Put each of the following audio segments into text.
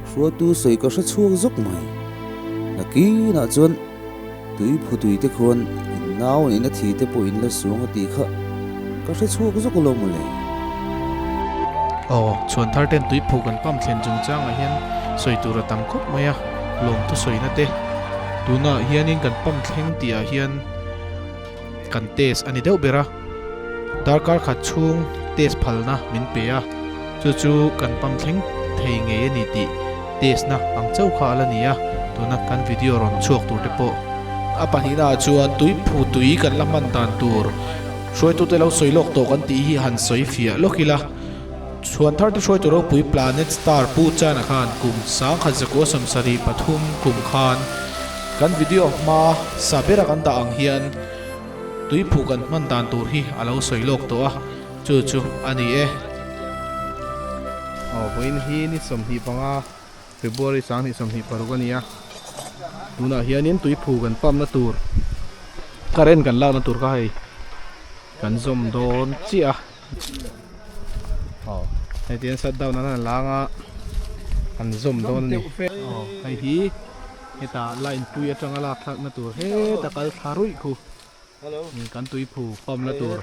Hruaitu sawi ka hre chhuak zawk mai. Nakinah chuan tui phutui te khuan in nau neihna thi te pawh in la suang a tih kha ka hre chhuak zawk lo mawle. Aw, chhuan thar ten tui phu kan pump thlen chungchangah hian sawi tur a tam khawp mai a, lawmthu sawina te tunah hianin kan pump thleng tihah hian kan test a ni deuh ber a, darkar khat chhung test phalna min pe a, chu chu kan pump thleng thei ngei a ni tih test na ang chauh kha a la ni a, tuna kan video rawn chhuak tur te pawh. A pahnihna ah chuan tui phu tui kan la hman dan tur hruaitute lo sawi lawk tawh kan tih hi han sawi fiah lawk ila, chhuan thar te hruaitu ropui Planet Star Pu Chana khan kum sangkhat zakua sawmsarih pathum kum khan Kan video hma sa bera kan dah ang hian tuiphu kan hman dan tur hi a lo sawi lawk tawh a, chu chu a ni e. Aw vawiin hi ni 25 February 2026 a ni a, tunah hianin tuiphu kan pump na tur current kan lakna tur kha hei kan zawm dawn chiah a. Aw hei tihian shut down an han lang a an zawm dawn a ni aw hei hi hetah line pui atanga lak thlak na tur heta kal thla ruih khu kan tui phu pump na tur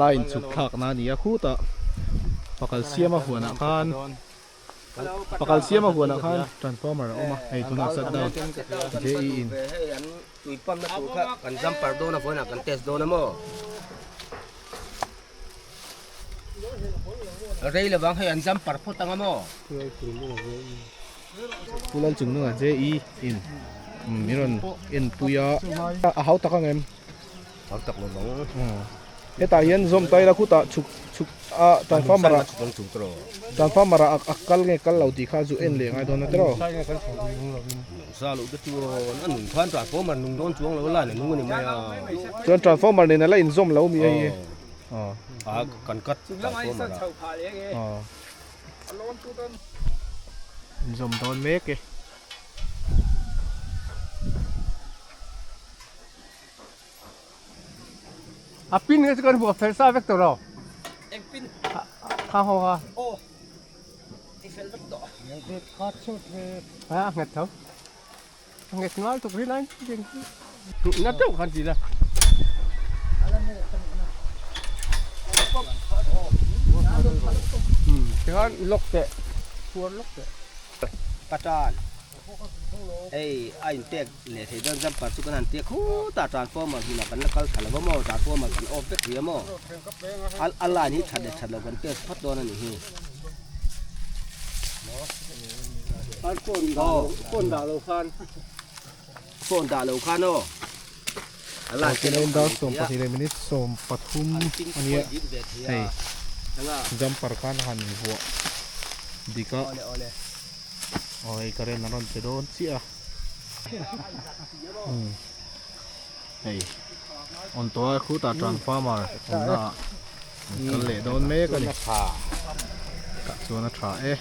line chhuk thlak na a ni a khutah pakal siama huanah khan Pakal siama huanah khan transformer a awm a, hei tunah shut down JE in. Hei an tui pump na tur kha kan jumper dawn a vawiinah kan test dawn a maw? Rei lovang hei an jumper phawt ang a maw? Pu Lalchungnunga JE in min rawn enpui a, a hau tak ang em? Hau tak lo vang. Hetah hian zawm taila khutah chhuk chhuk a transformer ah transformer ah a kal nge kal lo tih kha zu en leh ngai dawn a tiraw. Sa loh te chu a nun khan transformer nung dawn chuang lo line a nung a ni mai a. Chuan transformer nen a la inzawm lo mi a hi. A kan cut transformer ah. Inzawm dawn mek e. A pin kha chu kan hmuh a fel sa vek tawh lo. Eng pin? Kha ho kha. Aw. Ti fel vek tawh. A nghet tho. A nghet ngal tuk ri lai ding. Na deuh khan ti la. Tikhan lock teh. Phuar lock teh. Patan. Hei a inpek leh thei dawn jumper chu kan han tia khut a transformer hmunah kan la kal tha lo va maw transformer kan off vek ria maw a line hi that leh that lo kan test phawt dawn a nih hi phone dah lo khan phone dah lo khan aw a line te lo dar 12 leh minute 13 ania hei jumper khan han vuah dik a. Aw hei current an rawn pe dawn chiah a hei on tawh a khutah transformer awmna ah an kal leh dawn mek a ni tah chuan a tha e.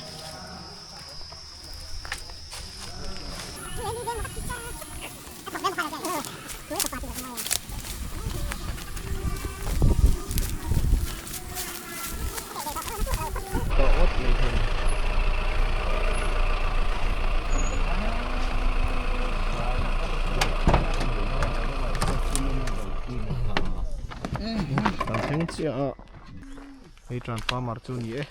Kan thleng chiah a hei transformer chu a ni e.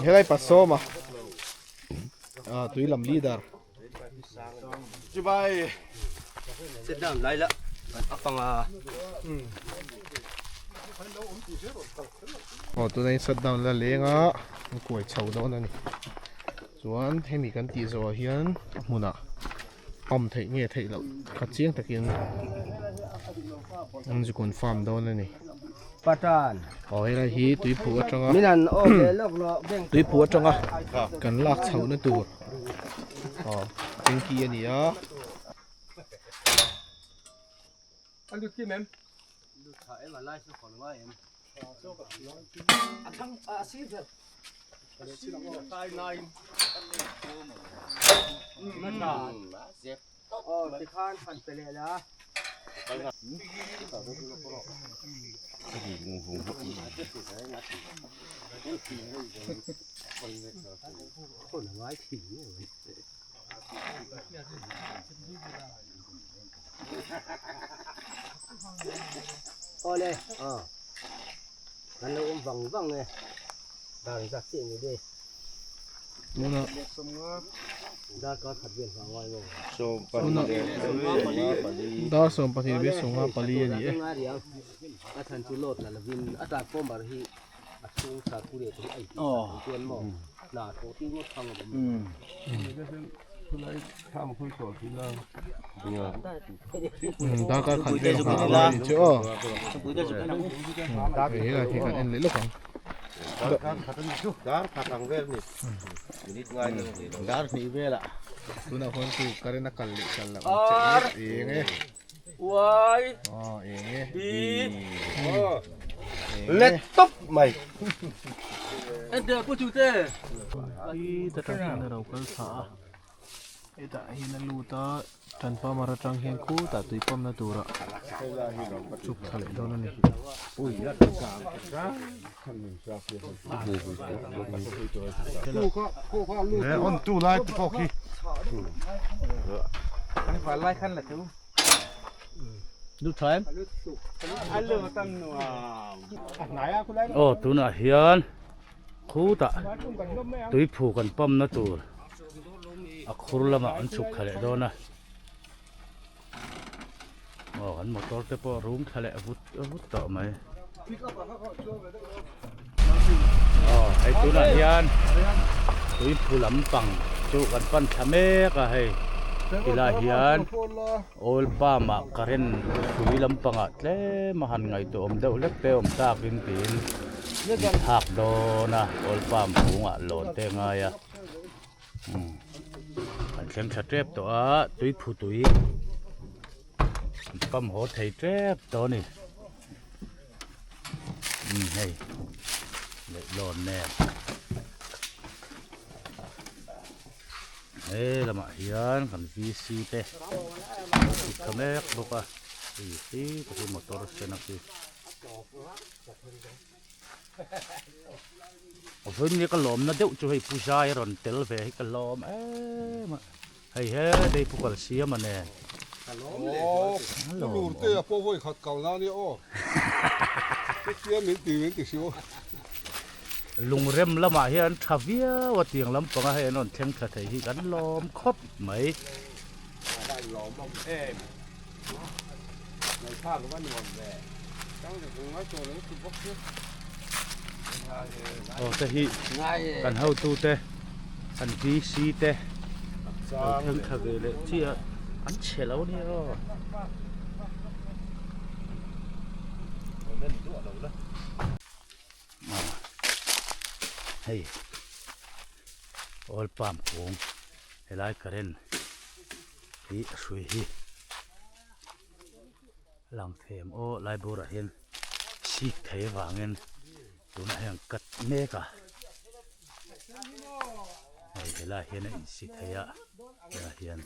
Helai pasawma ah tui lam leader chibai sit down lai la kan apanga aw tuna in shut down la leng a an kuai chho dawn a ni chuan hemi kan tih zawh ah hian a hmunah pump theih nge theih loh kha chiang takin an zu confirm dawn a ni Patan aw helai hi tuiphu atanga min han aw ve lawk lawk beng tuiphu atanga kan lak chhohna tur aw tanky a ni a. An lut kim em? Lut tha em a lai chu hawn ngai em? Awle aw kan lo awm vang vang e dar zat chiah ni de Tuna darkar khat vel hma ngai maw Dar 12 leh 54 a ni e. A chhan chu load la lovin a transformer hi a chhung circulate hi a intih that ang chuan maw hna thawh tir ngawt thang a awm Darkar khat vel hma a ngai ni chu aw. Hei helai hi kan en leh lawk ang. Tunah khuan chu current a kal leh kal loh ang che eng e. Y Aw eng e. B Let top mai. Ente pu chu te. Hi ta tang hian a ro kal thla a. Hetah hian a lut a Tanpamar atang hian khutah tui pump na tura chuk thla leh dawn a ni. Aw tunah hian khutah tuiphu kan pump na tur a khur lamah an chhuk thla leh dawn a aw an motor te pawh rum thla leh vut vut tawh mai aw hei tunah hian tuiphu lampang chu kan pan thla mek a hei tilai hian oil palm ah current hrui lampangah tlem a han ngaihtuah awm deuh hlek te awm takin tiin thlak dawn a oil palm kungah lawn te a ngai a. An thleng tha tep tawh a tui phu tui an pump haw thei tep tawh a ni umm hei leihlawn nen he lamah hian kan VC te an thut tha mek bawk a hei hi motor sen a khi. Vawiin ka lawmna deuh chu hei pu zai a rawn tel ve hi ka lawm em a hei he dei pu kal siam a nen Aw pu lur te a pawh vawi khat kal na nia aw chutia min ti min ti si aw. Lungrem lamah hian tha viau a tiang lampanga hei an rawn thleng thla thei hi kan lawm khawp mai. Aw te hi kan hotu te kan VC te lo thleng thla ve leh chiah an chhe lo nia aw. Hei oil palm kung helai current hi a hrui hi. Lang them aw lai bawrah hian sik thei avangin tunah hian cut mek a hei helaiah hian a insi thei a helaiah hian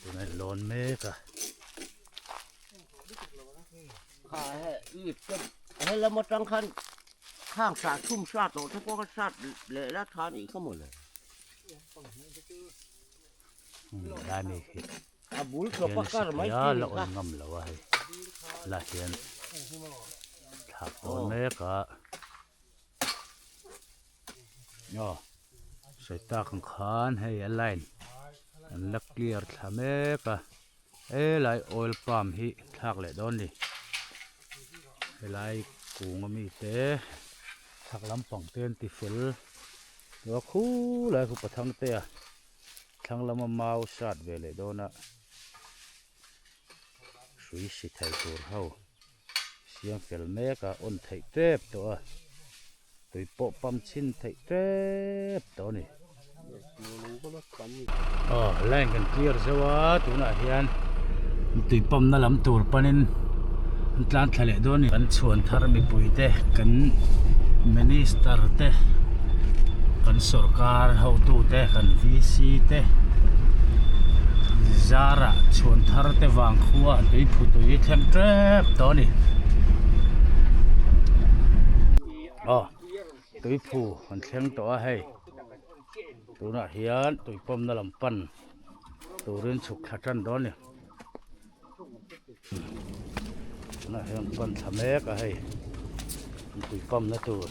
tunah hian lawn mek a. Helam atang khan khang sah chhum sat tawh te pawh kha sat leh la tha anih kha mawle. Lai mi khi A bul tawp a kar mai a la awn ngam lo a hei la hian thlak dawn mek a aw sawi tak ang khan hei a line an la clear thla mek a helai oil palm hi thlak leh dawn a ni helai kung ami te chhak lampang te an ti fel tawh a khulai khu pathang te a. Thlang lama mau sat ve leh dawn a, hrui si thei tur ho siam fel mek a, on theih tep tawh a, tui pawh pump chhin theih tep tawh a ni. Aw line kan clear zeuh a tunah hian tui pump na lam tur panin. An tlan thla leh dawn a ni. Kan chhuan thar mipui te kan minister te kan sorkar hotu te kan VC te zarah chhuan thar te vang khua tui phu tui thleng tep tawh a ni. Aw tui phu an thleng tawh a hei tunah hian tui pawmna lam pan turin chhuk thla tan dawn a ni. Tunah hian pan thla mek a hei tui pump na tur.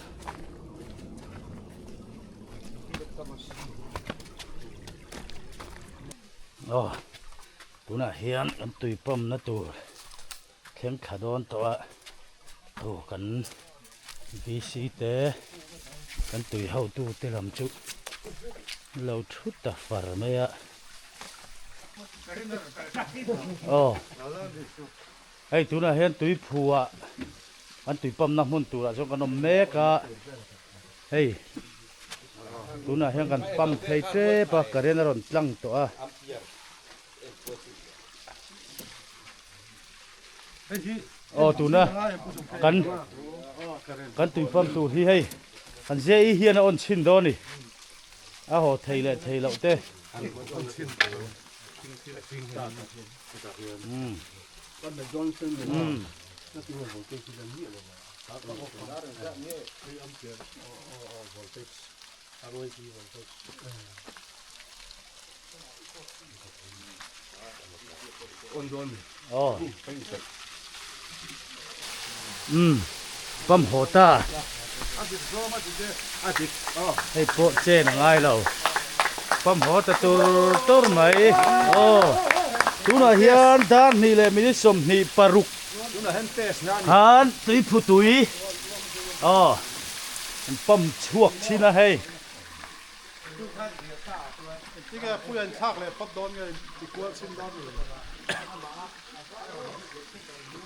Aw tunah hian kan tui pump na tur thleng thla dawn tawh a aw kan VC te kan tui hotu te lam chu lo thu ta far mai a. Aw hei tunah hian tui phuah an tui pump na hmun turah chuan kan awm mek a hei tunah hian kan pump phei tep a current a rawn tlang tawh a. Aw tuna kan kan tui pump tur hi hei kan JE hian a on chhin dawn a ni a haw thei leh thei loh te. Aw umm pump haw ta hei pawh chen a ngai lo pump haw ta tur tur mai aw tunah hian dar hnih leh minute 26 khan tui phu tui aw an pump chhuak thin a hei.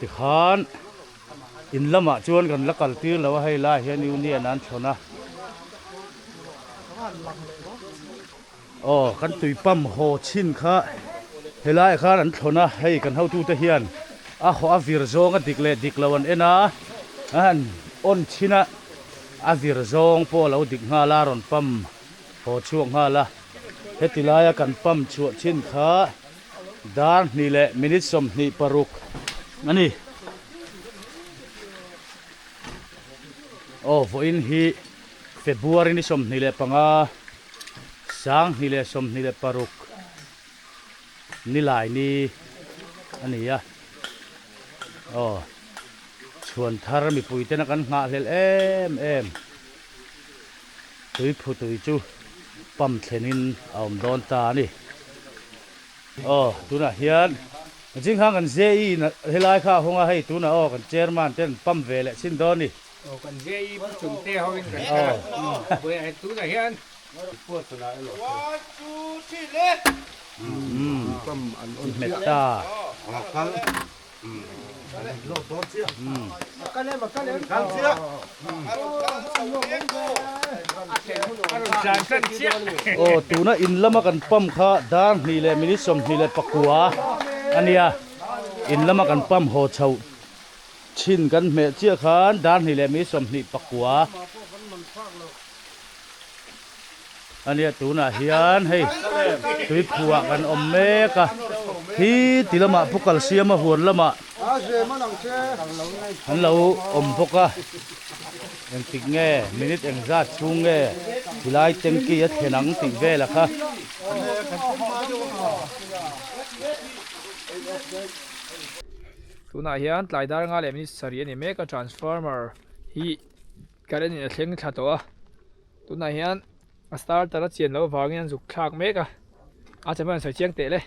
Tikhan in lamah chuan kan la kal tir lo a, hei lai hian union an thlawn a. Aw kan tui pump haw chhin kha helaiah khan an thlawn a, hei kan hotute hian a haw a vir zawng a dik leh dik lo an en a, an han on chhin a. A vir zawng pawh a lo dik nghal a, rawn pump haw chhuak nghal a. Heti laia kan pump chhuah thin kha dar hnih leh minute 26 a ni. Aw, vawiin hi February ni 25, 2026 nilai ni a ni a. Aw. Chhuan thar mipui tena kan nghahhlelh em em tui phu tui chu pump thlenin a awm dawn ta a ni. Aw tunah hian Jinghang kan JE in helai kha a hawng a, hei tunah aw kan chairman ten pump ve leh chhin dawn a ni. Aw kan JE pu chung te ho in kan hre a, buai tunah hian. One, two, three, le! Umm hmet ta. Aw tuna in lama kan pump kha dar hnih leh minute 29 a nia in lama kan pump haw chhoh thin kan hmeh chiah khan dar hnih leh minute 29. A nia tunah hian hei tui phuah kan awm mek a hi ti lamah pu kalsiama huan lamah an lo awm bawk a engtik nge minute engzat chhung nge tilai tanky a thlen ang tih vel a kha. Tunah hian tlai dar nga leh minute sarih a ni mek a transformer hi current in a thleng thla tawh a. Tunah hian a starter a chian loh avangin an zuk thlak mek a, a chhan pawh an sawi chiang teh le,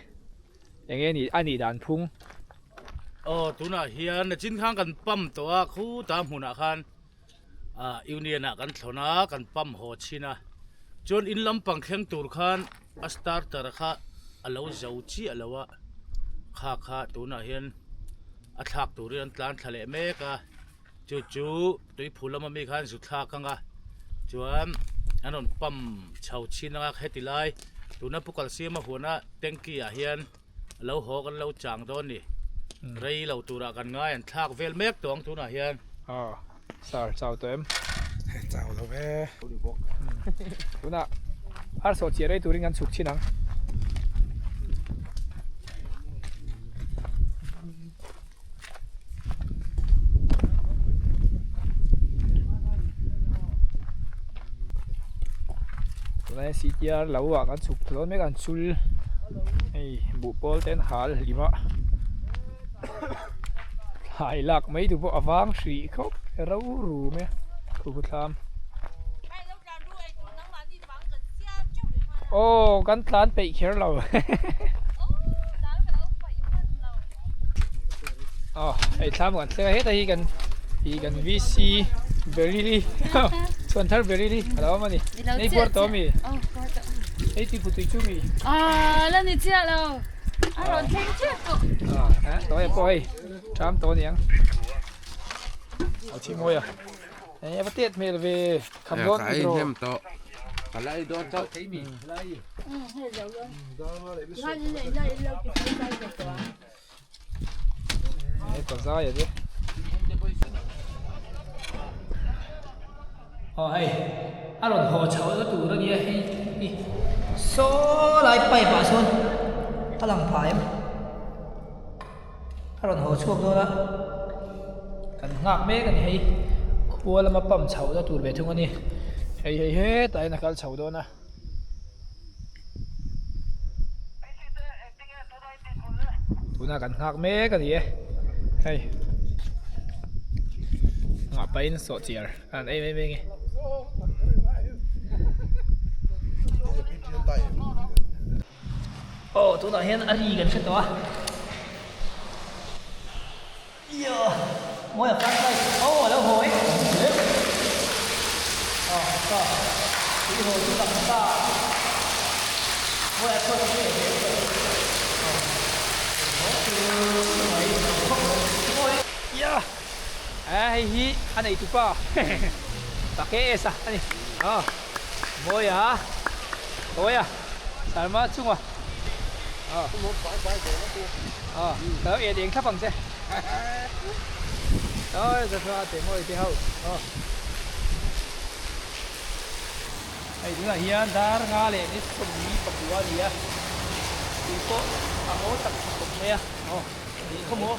eng nge ni a nih dan phung. Aw tunah hian nachin khan kan pump tawh a, khuta hmunah khan ah union ah kan thlawn a, kan pump haw chhin a, chuan in lampang thleng tur khan a starter kha a lo zo chiah lo a, kha kha tunah hian a thlak turin an tlan thla leh mek a. Chu chu tuiphu lama mi khan zu thlak ang a chuan an rawn pump chho chhin ang a heti lai tuna pu kalsiama huana tanky ah hian a lo haw kan lo chang dawn a ni. Rei lo turah kan ngai an thlak vel mek tawh ang tunah hian. Aw, sir chau tawh em? Chau lo ve. Tunah har sawh chiah rei turin kan chhuk chin ang. Tunah hian CTR lo ah kan chhuk thlawn mek a an chul hei buh pawl te an hal hlim a thlai lak mai tur pawh a vang hrih khawp ro rum e khu khu thlam aw kan tlan peih kher lo aw hei thlam kan thleng a heta hi kan ih kan VC Berili chhuan thar Berili a lo awm a ni nei puar tawh ami hei tui putui chu mi la ni chiah lo a rawn thleng chiah tawh a tawh e pawh hei tham tawh aniang a thi mawi a Eng ava tet hmel ve kham dawn Ka ei hnem tawh. Ka la ei dawn chauh. Hei ka zai a ni. Aw hei a rawn haw chho na tur a nia hei hi saw lai pipe ah sawn a lang phah em. A rawn haw chhuak dawn a, kan nghak mek a ni hei, khua lama pump chhoh na tur ve thung a ni, hei hei hetah hian a kal chho dawn a. Tunah kan nghak mek a ni e, hei nghah pahin sawhchiar a han ei mai mai a nge. Aw tunah hian a ri kan hre tawh a Iyo mawi a flash light aw a lo haw e aw ta tui haw chu lang ta mawi a chhuat chu e aw mai ya a hei hi a nei tupa take esa ani aw mawi a mawi a Sarma chunga aw aw ka lo en eng thlap ang che aw zahra te mawi te ho aw hei tunah hian dar nga leh ni sawmli pakua a ni a tui pawh a haw tak tha khawp mai a aw nih khaw maw.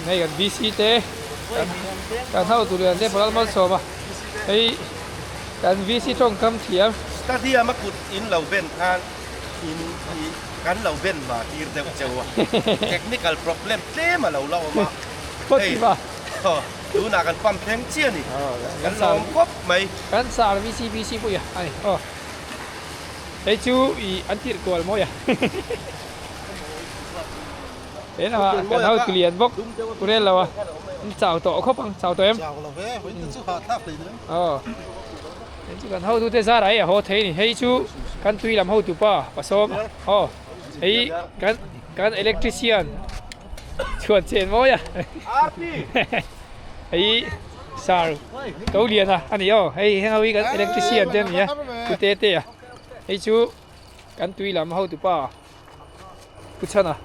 Hei kan VC te kan hotu lian te Pawl Malsawm a hei kan VC tawngkam thiam. Stadium a kut in lo ben khan in kan lo ben va tir deuh cheu a technical problem tlem a lo la awm a hei Tunah kan pump thleng chiah a ni. Kan lawm khawp mai. Kan sar VCBC pawh i a ni aw. Hei chu i an tirh kual mawi a. He lamah kan hotu lian bawk Kurel lo a. An chau tawh khawp ang, chau tawh em? Chau lo ve, vawiin te chu hah thlak hle ni. Aw. Hei chu kan hotu te zar ah hei a haw thei a ni. Hei chu kan tui lam hotu pa pasawm aw. Hei kan kan electrician Chhuan chen mawi a hei sar to lian a ani aw hei heng ho hi kan electrician te ani a pute te a hei chu kan tui lam hotu pa pu chhan a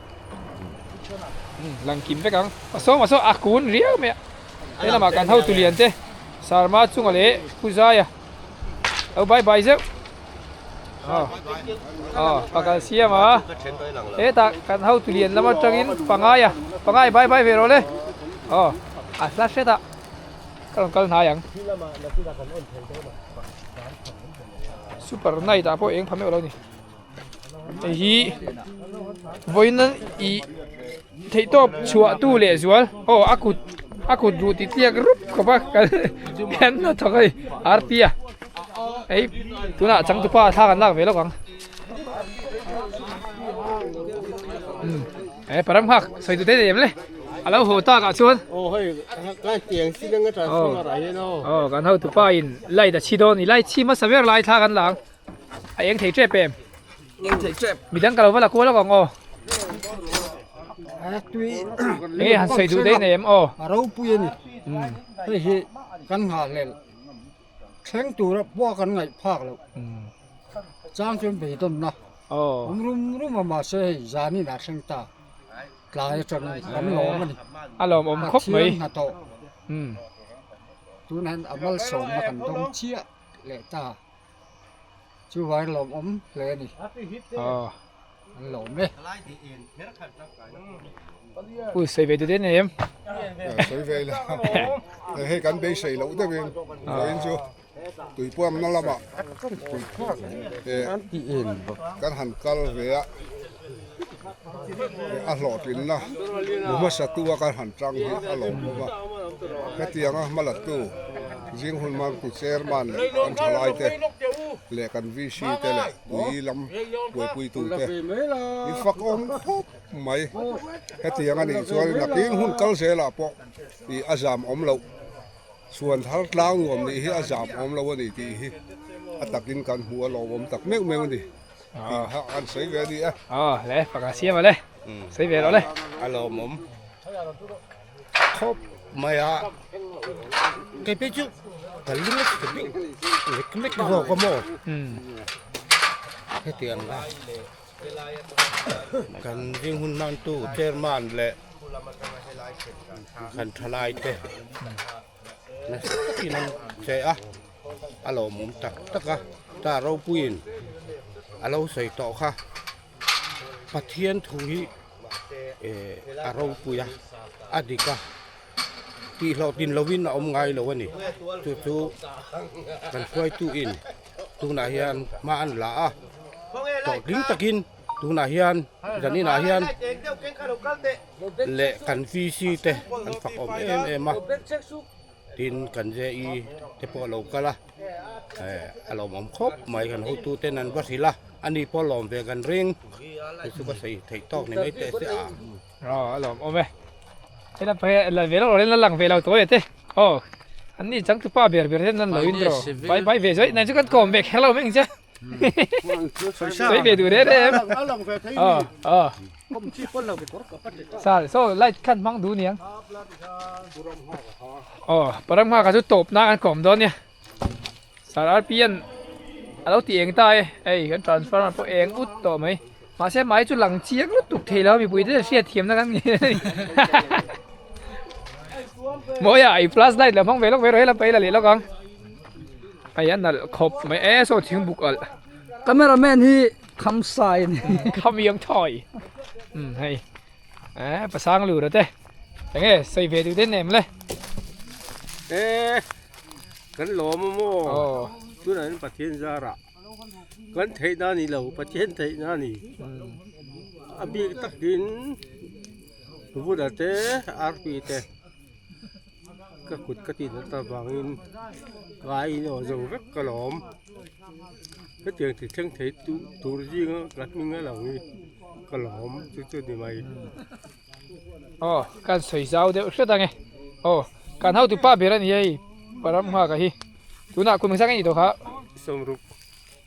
lang kim vek ang a sawm a saw a kun riau mai a he lamah kan hotu lian te sarma chunga leh pu zaia lo bye bye zeuh. Aw aw pakal siam a hetah kan hotu lian lam atangin pangai a pangai bai bai ve rawh le aw a hla hretah ka rawn kal hnai ang super night ah pawh eng pha meuh lo ni hei hi vawiin ih theihtawp chhuah tu leh zual aw a kut a kut ruh ti tliak rup khawp a kan kan hnathawk a ni arpi a hei tunah changtupa thla kan lak ve lawk ang umm he param nghak sawi tu te em le a lo haw tak ah chuan aw hei kan tiang sin anga transformer ah hian aw aw kan hotupa in light a chhi dawn a ni light chhi hmasa ber lai thla kan la ang a eng thei tep em. Midang ka lo va la kual lawk ang aw. Enge han sawi duh daih nei em aw? A ropui a ni. Hei hi kan nghahhlelh thleng tura pawh kan ngaih phak loh. Chang chuan beidawnna awm rum rum a mahse hei zanin a thleng ta tlai atangin kan lawm a ni. A lawmawm khawp mai. Pathian hnathawh tunah hian a malsawmna kan dawng chiah leh ta. Chuvangin lawmawm hle a ni. An lawm e. Ui sawi ve duh nei em? Sawi ve ila. Hei kan beisei loh deuhin vawiin chu tuipuamna lamah kan han kal ve a, a hlawhtlinna hmu hmasa tu a kan han tang hi a lawmawm a. Hetianga hmalatu zing hun hmangtu chairman leh kan thalaite leh kan VC te leh Tui lam buaipuitute i fak awm khawp mai. Hetiang a nih chuan nakin hun kal zelah pawh ih a zam awm loh. Chhuan thar tlang nuam nih hi a zam awm lo a ni tih hi a takin kan hmu a lawmawm tak meuh meuh a ni tih kha an sawi ve a ni a. Aw le pakha siam a le sawi ve rawh le. A lawmawm khawp mai a. Kei phei chu ka lung a chhe deuh lek lek zawk a maw hetiang a kan zing hun hmantu chairman leh kan thalai te nasa takin an che a a lawmawm tak tak a ta ropuiin a lo sawi tawh kha Pathian thu hi eh a ropui a a dik a. Tih hlawhtlin lovin a awm ngai lo a ni. Chu chu kan hruaituin tunah hian hma an la a, hlawhtling takin tunah hian zaninah hian leh kan VC te an fak awm em em a, tin kan JE te pawh a lo kal a, eh a lawmawm khawp mai kan hotuten an va hrilh a, ani pawh lawm ve kan ring, chu chu ka sawi theih tawk ni mai teh se a. Aw a lawm awm e. Hela phe la ve lo la lang ve lo to ete. Aw an ni chang tu pa ber ber ten nan lo in ro. Bai bai ve zoi nai chu kan kom ve kher lo meng che. Soi ve du re re em. Aw aw. Sal so light khan mang du niang. Aw param nga ka chu top na kan kom dawn nia. Sir RPN a lo ti eng ta e, hei kan transformer pawh eng ut tawh mai mahse mai chu lang chiang lutuk thei lo mipui te hriat thiamna kan ni mawi ah i flash light lo hmang ve lawk ve rawh hela paih la leh lawk ang hei a nalh khawp mai e saw thing buk alh Cameraman hi kham sai a ni. Kham iang thawi umm hei eh pasang lura te enge sawi ve duh te nem le. E kan lawm a maw tunah hian Pathian zarah kan theihna a ni lo Pathian theihna a ni a bik takin Buddha te Arpi te ka kut ka tih nat avangin ka in aw zo vek ka lawm hetiang ti thleng thei tur zinga ka hming a lang hi ka lawm chu chu ni mai. Aw kan sawi zau deuh hret ang e aw kan hotu pa ber a ni hei param nghak a hi tunah kum engzah nge ni tawh kha sawmruk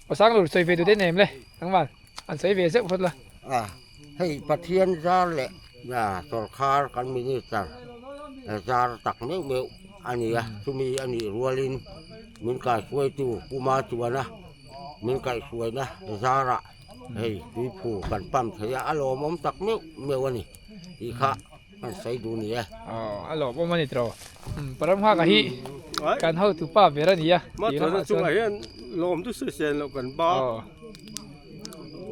aw sanglur sawi ve duh te nem le nangman an sawi ve zeuh phawt la a hei pathian zar leh sorkar kan minister zar tak meuh meuh a ni a chumi a nih rualin min kaihruaitu puma chuana min kaihhruaina zarah Hei tuiphu kan pump thei a, a lawmawm tak meuh meuh a ni tih kha kan sawi duh ni e. Aw a lawmawm a ni tiraw. Param nghak a hi kan hotu pa ber a ni a. Ma chuan chungah hian lawm chu sawi sen loh kan ba.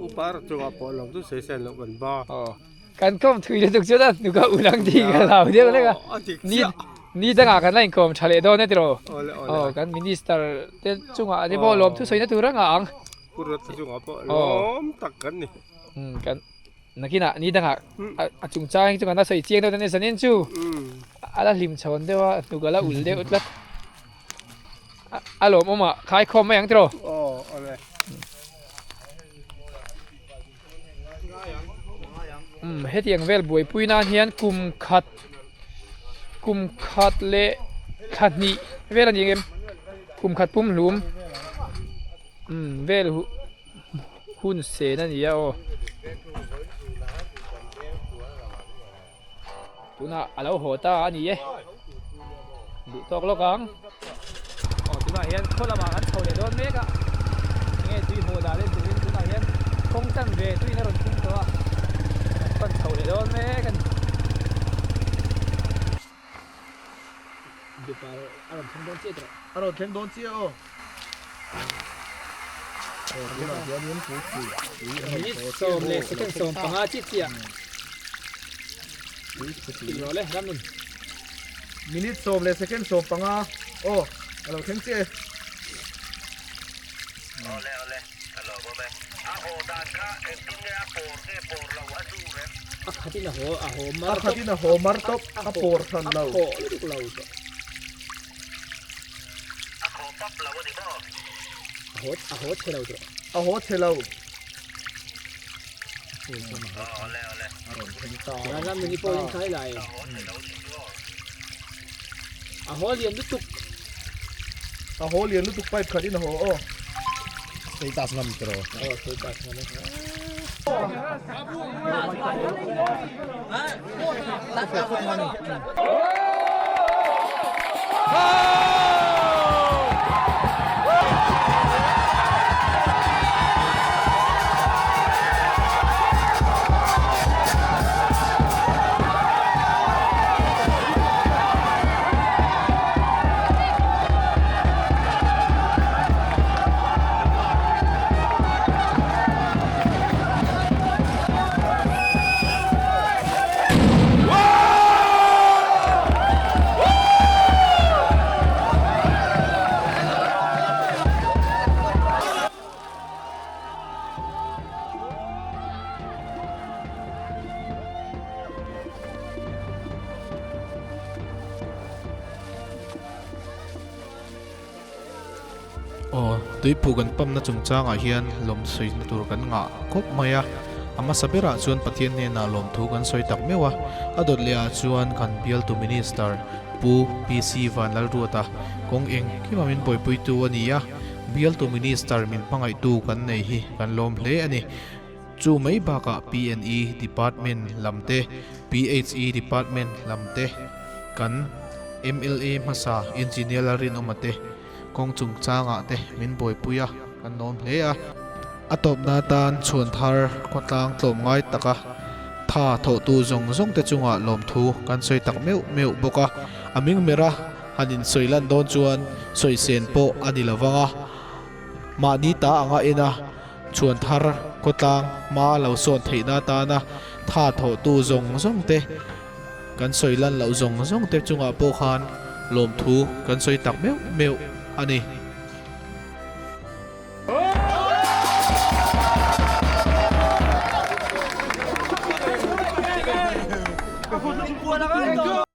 Upa chungah pawh lawm chu sawi sen loh kan ba. Aw kan kawm thui lutuk chuan a hnuka ulang tih ka hlau deuh hlek a. Ni ni dangah kan la inkawm tha leh dawn e tiraw. Aw kan minister te chungah te pawh lawm thu sawina tur a ngah ang. Pu Rawt chungah pawh lawm tak kan ni. Kan nakinah ni dangah a chungchang chu kan la sawi chiang deuh ta zanin chu a la hlim chhawn deuh a hnuk a la ul deuh tlat a lawmawm ah khai khawm mai ang tiraw. Aw awle. Umm hetiang vel buaipui nan hian kum khat kum khat leh thla hnih vel a ni ang em kum khat pum hlum umm vel hun sen a ni a aw. Tunah a lo haw ta a ni e. Duh tawk lawk ang. Aw tunah hian khaw lamah kan chho leh dawn mek a. Enge tui haw dah len turin tunah hian kawng chan ve tuiin a rawn thleng tawh a. Kan pan chho leh dawn mek a ni. Dupa a rawn thleng dawn chiah tawh. A rawn thleng dawn chiah aw. Aw tunah hianin tui phui tui a rawn haw chiah maw. Minute 10 leh second 15 chiah chiah. Tui phu tui. Tih rawh le Ramnun. Minute 10 leh second 15 aw a lo thleng chiah e. Awle awle a lawm awm e. A haw dan kha engtin nge a pawr nge pawr lo a zu rem. A khatin a haw a haw mar tawp. A khatin a haw mar tawp a pawr hran lo. A haw lutuk lo tawh. A haw pap lo a ni maw? A haw a haw chhe lo tawh. A haw chhe lo. Awle awle. A rawn thleng ta. Ran ram mini pawh in khai lai. A haw chhe lo ni chu aw. A haw lian lutuk. A haw lian lutuk pipe khat in a haw aw. Status ngam tiraw. Aw status ngam e. Aw, tuiphu kan pamna chungchangah hian lawmsawina tur kan ngah khawp mai a, a hmasa berah chuan Pathian hnenah lawmthu kan sawi tak meuh a, a dawt lehah chuan kan bialtu Minister Pu PC Vanlalruata kawng engkima min buaipuitu a ni a, bialtu Minister min hmangaihtu kan nei hi kan lawm hle a ni. Chu mai bakah PNE Department lam te, PHE Department lam te, kan mla hmasa Engineer Lalrinawma te kawng chungchangah te min buaipui a, kan lawm hle a. A tawpna atan chhuan thar khawtlang tlawm ngai taka tha thawhtu zawng zawng te chungah lawmthu kan sawi tak meuh meuh bawk a. A mingmera han insawi lan dawn chuan sawisên pawh a ni lo vang a, mahni ta anga en a. Chhuan thar khawtlang hma lo sawn theihna atana tha thawhtu zawng zawng te, kan sawi lan loh zawng zawng te chungah pawh khan lawmthu kan sawi tak meuh meuh a ni.